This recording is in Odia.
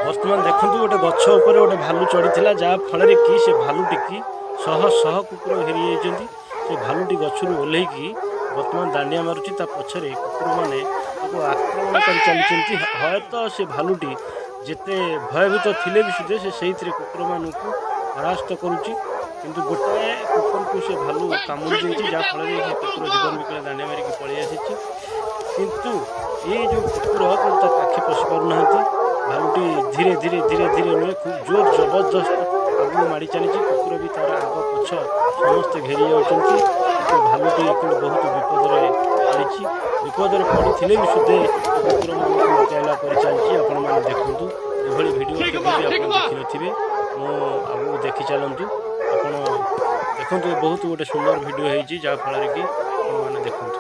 ବର୍ତ୍ତମାନ ଦେଖନ୍ତୁ, ଗୋଟେ ଗଛ ଉପରେ ଗୋଟେ ଭାଲୁ ଚଢ଼ିଥିଲା, ଯାହା ଫଳରେ କି ସେ ଭାଲୁଟିକି ଶହ ଶହ କୁକୁର ଘେରି ଯାଇଛନ୍ତି। ସେ ଭାଲୁଟି ଗଛରୁ ଓହ୍ଲେଇକି ବର୍ତ୍ତମାନ ଦାଣ୍ଡିଆ ମାରୁଛି। ତା ପଛରେ କୁକୁରମାନେ ତାକୁ ଆକ୍ରମଣ କରି ଚାଲିଛନ୍ତି। ହୟତ ସେ ଭାଲୁଟି ଯେତେ ଭୟଭୀତ ଥିଲେ ବି ସୁଦ୍ଧା ସେ ସେଇଥିରେ କୁକୁରମାନଙ୍କୁ ପରାସ୍ତ କରୁଛି। କିନ୍ତୁ ଗୋଟାଏ କୁକୁରକୁ ସେ ଭାଲୁ କାମୁଡ଼ି ଦେଇଛି, ଯାହାଫଳରେ ସେ କୁକୁର ଜୀବନ ବିକଳରେ ଦାଣ୍ଡିଆ ମାରିକି ପଳେଇ ଆସିଛି। କିନ୍ତୁ ଏଇ ଯେଉଁ କୁକୁର କିନ୍ତୁ ତା ପାଖେ ପଶି ପାରୁନାହାନ୍ତି। ଭାଲୁଟି ଧୀରେ ଧୀରେ, ଧୀରେ ଧୀରେ ନୁହେଁ, ଖୁବ୍ ଜୋର ଜବରଦସ୍ତ ଆଗକୁ ମାଡ଼ି ଚାଲିଛି। କୁକୁର ବି ତାର ଆଗ ପଛ ସମସ୍ତେ ଘେରି ଯାଉଛନ୍ତି। କିନ୍ତୁ ଭାଲୁଟି କିନ୍ତୁ ବହୁତ ବିପଦରେ ପଡ଼ିଛି। ବିପଦରେ ପଡ଼ିଥିଲେ ବି ସୁଦ୍ଧା କୁକୁରମାନଙ୍କୁ ମୁକାବିଲା କରି ଚାଲିଛି। ଆପଣମାନେ ଦେଖନ୍ତୁ, ଏଭଳି ଭିଡ଼ିଓ କେବେ ବି ଆପଣ ଦେଖିନଥିବେ। ମୁଁ ଆଗକୁ ଦେଖି ଚାଲନ୍ତୁ। ଆପଣ ଦେଖନ୍ତୁ, ଏ ବହୁତ ଗୋଟେ ସୁନ୍ଦର ଭିଡ଼ିଓ ହେଇଛି, ଯାହାଫଳରେ କି ଆପଣମାନେ ଦେଖନ୍ତୁ।